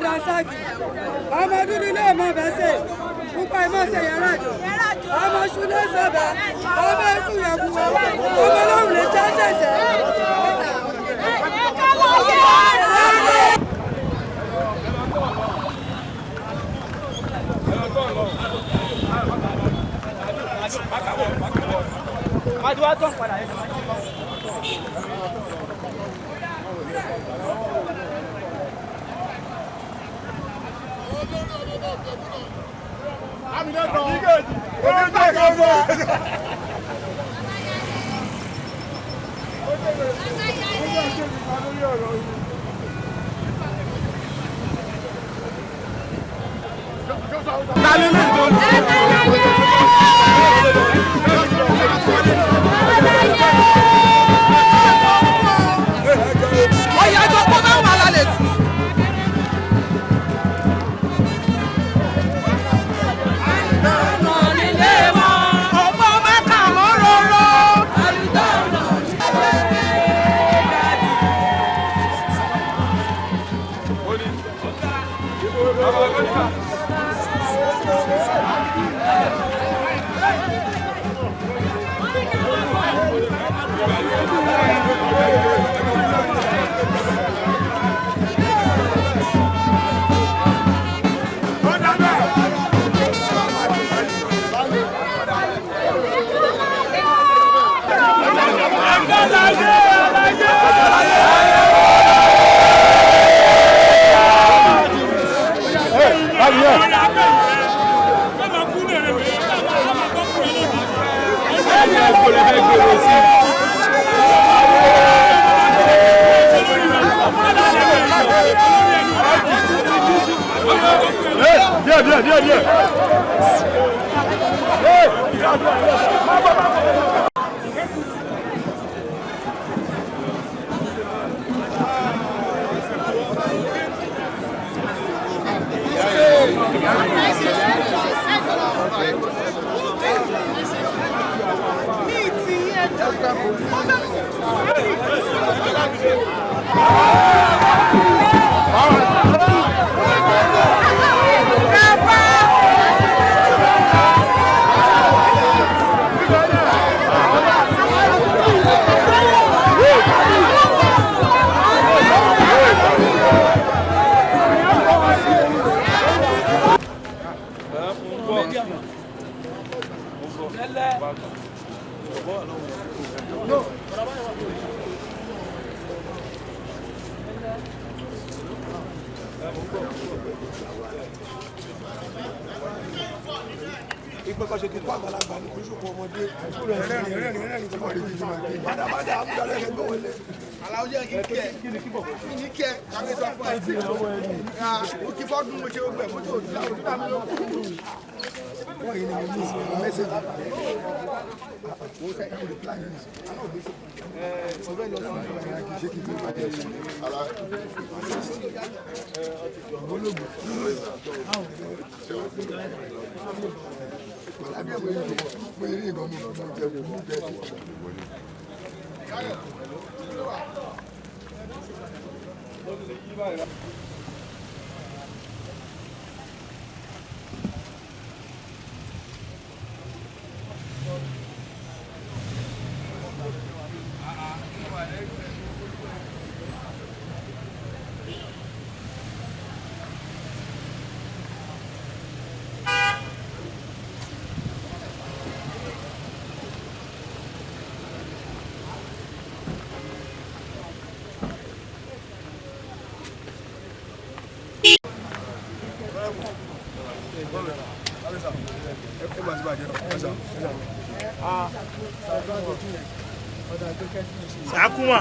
Dansaki, ọmọ dúdú ilé ọmọ bẹ́sẹ̀, pupa ìmọ̀ọ́sẹ̀ yàrá àjọ, ọmọ ṣúlẹ̀ sọ̀bà, ọmọ ikú yẹ̀kú, ọmọ ọlọ́run lè ṣe ṣẹ̀ṣẹ̀. Sakuma.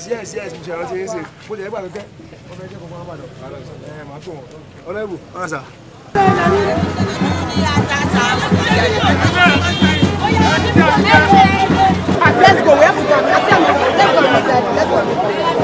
Yes, yes, mo ṣe rántí yín sí. Mo jẹ́ ìgbà lókẹ́. Mo fẹ́ jẹ́ kókó àbàdàn. Ẹ máa tó wọn. Ọlọ́ìbù, ọ̀nà sà. Let's go. We have to go. Let's go. Let's go.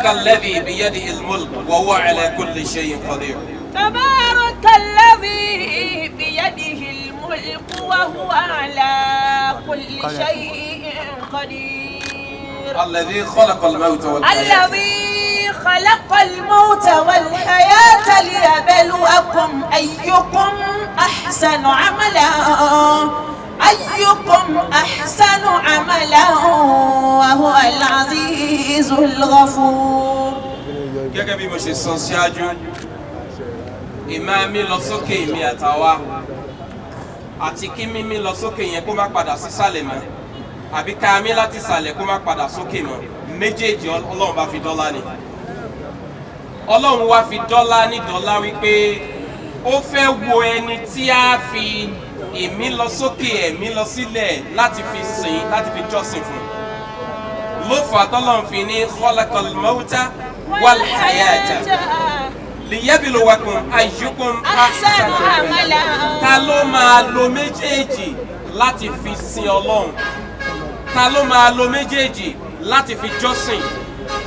Alladhi biyadihi al-mulk wa huwa ala kulli shay'in qadir. تبارك الذي بيده الملك وهو على كل شيء قدير. Alladhi khalaqa al-mawta wal-hayata. الذي خلق الموت والحياة ليبلوكم أيكم أحسن عملا أيكم أحسن عملا وهو العزيز الغفور. Gẹ́gẹ́ bí mo ṣe sọ síájú, ìmáa mi lọ sókè mi àtàwa àti kí mímí lọ sókè yẹn kó má padà sísàlẹ̀ mọ́, àbí ká mí láti sàlẹ̀ kó má padà sókè mọ́, méjèèjì Ọlọ́run bá fi dọ́là ni. Ọlọ́run wá fi dọ́là ní dọ́là wípé ó fẹ́ wo ẹni tí a fi ìmí lọ sókè ẹ̀mí lọ sílẹ̀ láti fi sìn, láti fi jọ́sìn fún. Ló fà tọ́lọ́run fi ní khalaqal mawta wal hayata liyabluwakum ayyukum أحسن ahsanu amala. عملا. Ta ló máa lo méjèèjì láti fi sin Ọlọ́run? Ta ló máa lo méjèèjì láti fi jọ́sìn?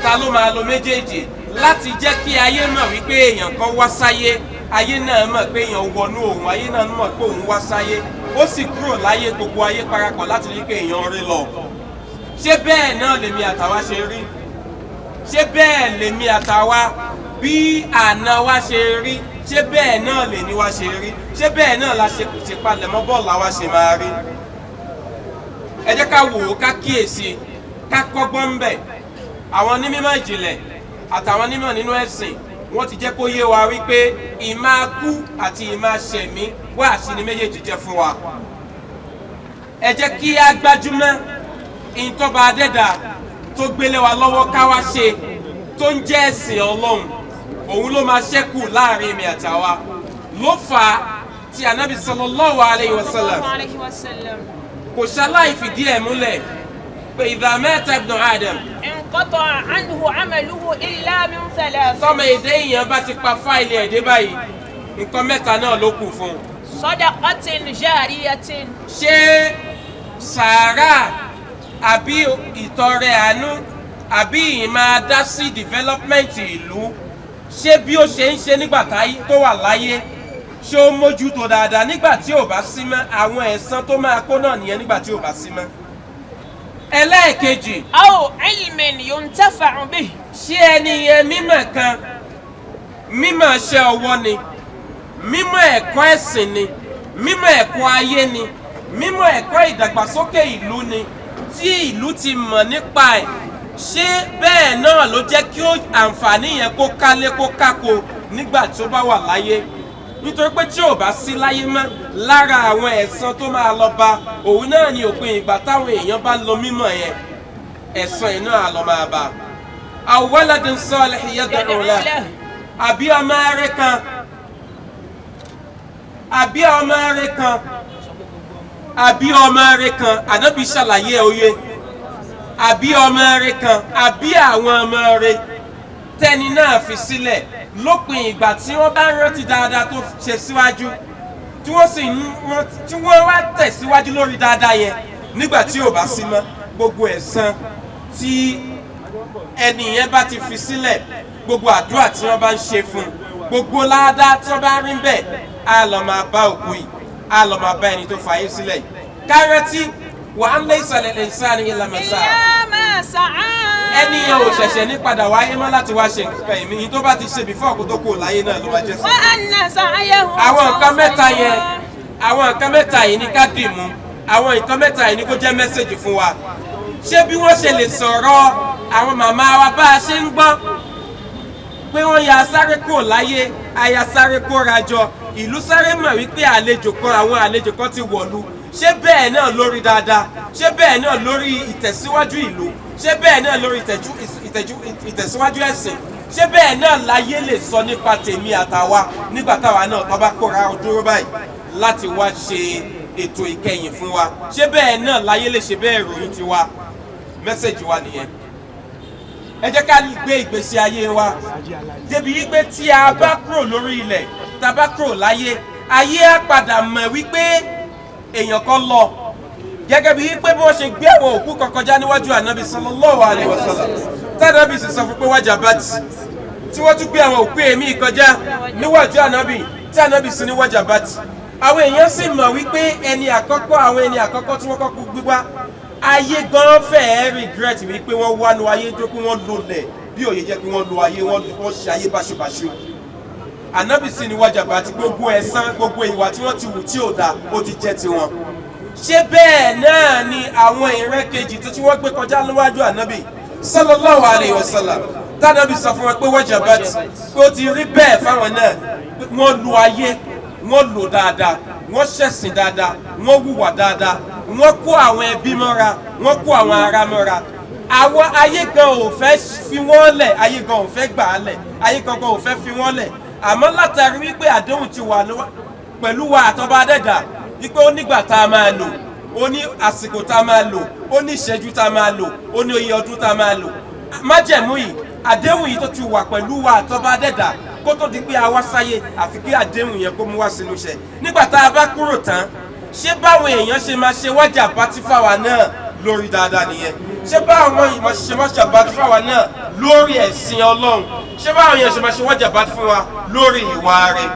Ta ló máa lo méjèèjì láti jẹ́ kí ayé mọ̀ wípé èèyàn kan wá sáyé? Ayé náà mọ̀ pé èèyàn wọnú òun, ayé náà mọ̀ pé òun wá sáyé, ó sì kúrò láyé, gbogbo ayé parapọ̀ láti rí pé èèyàn rí lọ. Ṣé bẹ́ẹ̀ náà lèmi àtàwa ṣe rí? Ṣé bẹ́ẹ̀ lèmi àtàwa bí àná wa ṣe rí? Ṣé bẹ́ẹ̀ náà lèmi wa ṣe rí? Ṣé bẹ́ẹ̀ náà la ṣe ṣe palẹ̀mọ́ bọ́ọ̀lù àwa ṣe máa rí? Ẹ jẹ́ ká wò ó, ká kíyèsí, ká kọ́gbọ́n ń bẹ̀. Àwọn onímọ̀ ìjìnlẹ̀ àtàwọn onímọ̀ nínú ẹ̀sìn wọ́n ti jẹ́ kó yé wa wípé ìmáa kú àti ìmáa ṣẹ̀mí wáàsí ni méjèèjì jẹ́ fún wa. Ẹ jẹ́ kí á gbájúmọ́ ìtọ́ba adẹ́dà tó gbélé wa lọ́wọ́ ká wá ṣe tó ń jẹ́ ẹ̀sìn Ọlọ́run, òun ló máa ṣẹ́kù láàrin èmi àtàwa. Ló fà á tí anabi sallallahu alayhi wa sallam عليه وسلم kò ṣaláì fìdí ẹ̀ múlẹ̀ pé idha mata ibnu Adam, انقطع عنه عمله إلا من ثلاث. tọ́mọ èdè èèyàn bá ti pa fáìlì ẹ̀ dé báyìí, nǹkan mẹ́ta náà ló kù fún un. صدقة جارية. Ṣé sàárà àbí ìtọrẹ àánú àbí ìmáa dá sí development ìlú, ṣé bí ó ṣe ń ṣe nígbà tó wà láyé, ṣé ó mójútó dáadáa nígbà tí ò bá sí mọ́? Àwọn ẹ̀san tó máa kó náà nìyẹn nígbà tí ò bá sí mọ́. Ẹlẹ́ẹ̀kejì, أو علم ينتفع به. ṣé ẹni yẹn mímọ̀ kan, mímọ̀ ṣe ọwọ́ ni, mímọ̀ ẹ̀kọ́ ẹ̀sìn ni, mímọ̀ ẹ̀kọ́ ayé ni, mímọ̀ ẹ̀kọ́ ìdàgbàsókè ìlú ni, tí ìlú ti mọ̀ nípa ẹ̀, ṣé bẹ́ẹ̀ náà ló jẹ́ kí ó àǹfààní yẹn kó kálé kó kákó nígbà tí ó bá wà láyé? Nítorí pé tí ò bá sí láyé mọ́, lára àwọn ẹ̀san tó máa lọ bá òun náà ni òpin ìgbà táwọn èèyàn bá lo mímọ̀ yẹn, ẹ̀san yìí náà lọ máa bá. Aw waladin salihin yad'u lahu, àbí ọmọ rẹ kan, àbí ọmọ rẹ kan, àbí ọmọ rẹ kan, ànábì ṣàlàyé oyè, àbí ọmọ rẹ kan, àbí àwọn ọmọ rẹ tẹni náà fi sílẹ̀ lópin ìgbà tí wọ́n bá rántí dáadáa tó ṣe síwájú, tí wọ́n sì ń rántí, tí wọ́n wá tẹ̀síwájú lórí dáadáa yẹn nígbà tí ò bá sí mọ́, gbogbo ẹ̀san tí ẹni yẹn bá ti fi sílẹ̀, gbogbo àdúrà tí wọ́n bá ń ṣe fún un, gbogbo ládàá tí wọ́n bá rí bẹ́ẹ̀, á lọ máa bá òkú yìí, á lọ máa bá ẹni tó fàyè sílẹ̀ yìí. Kárẹ́tì wa an laysa lil insani illa ma sa'a. إلا ما سعى. Ẹni yẹn ò ṣẹ̀ṣẹ̀ ní padà wáyé mọ́ láti wá ṣe nǹkan ẹ̀mí yìí tó bá ti ṣe before kó tó kú láyé náà ló máa jẹ́ sí. وأن سعيه Àwọn nǹkan سوف mẹ́ta yẹn, يرى. àwọn nǹkan mẹ́ta yìí ní ká dì mú, àwọn nǹkan mẹ́ta yìí ní kó jẹ́ mẹ́sẹ̀gì fún wa. Ṣé bí wọ́n ṣe lè sọ̀rọ̀ àwọn màmá wa bá a ṣe ń gbọ́ pé wọ́n ya sáré kúrò láyé, aya sáré kóra jọ, ìlú sáré mọ̀ wípé àlejò kan, àwọn àlejò kan ti wọ̀lú, ṣé bẹ́ẹ̀ náà lórí dáadáa? Ṣé bẹ́ẹ̀ náà lórí ìtẹ̀síwájú ìlú? Ṣé bẹ́ẹ̀ náà lórí ìtẹ̀síwájú ẹ̀sìn? Ṣé bẹ́ẹ̀ náà láyé lè sọ nípa tèmi àtàwa nígbà táwa náà tó bá kóra dúró báyìí láti wá ṣe ètò ìkẹyìn fún wa? Ṣé bẹ́ẹ̀ náà láyé lè ṣe bẹ́ẹ̀ ròyìn tiwa? Mẹ́sẹ̀jì wa nìyẹn. Ẹ jẹ́ ká gbé ìgbésí ayé wa débi wípé tí a bá kúrò lórí ilẹ̀, tá a bá kúrò láyé, ayé á padà mọ̀ wípé èèyàn kan lọ, gẹ́gẹ́ bí wípé bí wọ́n ṣe gbé àwọn òkú kan kọjá níwájú ànábi sallallahu alaihi wasallam. Tànàbì sì sọ fún pé wájà bàtì, tí wọ́n tún gbé àwọn òkú èmi kọjá níwájú ànábì, tí ànábì sì ní wájà bàtì. Àwọn èèyàn sì mọ̀ wípé ẹni àkọ́kọ́, àwọn ẹni àkọ́kọ́ tí wọ́n kọ́kọ́ gbígbá ayé gan fẹ́ẹ́ regret wípé wọ́n wá nu ayé tó pé wọ́n lolẹ̀ bí òye jẹ́ pé wọ́n lo ayé, wọ́n ṣe ayé báṣubàṣu. Ànábì sì ní wájà bàtì, gbogbo ẹ̀san gbogbo ìwà tí wọ́n ti wù tí ò dáa ó ti jẹ́ tiwọn. Ṣé bẹ́ẹ̀ náà ni àwọn ìran kejì tó tí wọ́n gbé kọjá níwájú ànábì sallallahu alayhi wa sallam, tànábì sọ fún wọn pé wajabat, pé ó ti rí bẹ́ẹ̀ fáwọn náà, pé wọ́n lu ayé, wọ́n lò dáadáa, wọ́n ṣẹ̀sìn dáadáa, wọ́n hùwà dáadáa, wọ́n kó àwọn ẹbí mọ́ra, wọ́n kó àwọn ará mọ́ra. Àwọn ayé gan ò fẹ́ fi wọ́n lẹ̀, ayé gan ò fẹ́ gbà á lẹ̀, ayé gan ò fẹ́ fi wọ́n lẹ̀. Àmọ́ látàrí wípé àdéhùn ti wà pẹ̀lú wa àtọ́ba adẹ́dà, wípé ó nígbà tá a máa lò, ó ní àsìkò tá a máa lò, ó ní ìṣẹ́jú tá a máa lò, ó ní iye ọdún tá a máa lò. Májẹ̀mú yìí, àdéhùn yìí tó ti wà pẹ̀lú wa àtọ́ba adẹ́dà kó tó di pé a wá sáyé, àfi kí àdéhùn yẹn kó mú wá sínú iṣẹ́. Nígbà tá a bá kúrò tán, ṣé báwọn èèyàn ṣe máa ṣe wájà bá ti fáwa náà lórí dáadáa nìyẹn? Ṣé báwọn èèyàn ṣe máa ṣe bá ti fáwa náà lórí ẹ̀sìn Ọlọ́run? Ṣé báwọn èèyàn ṣe máa ṣe wájà bá ti fún wa lórí ìwà rẹ̀?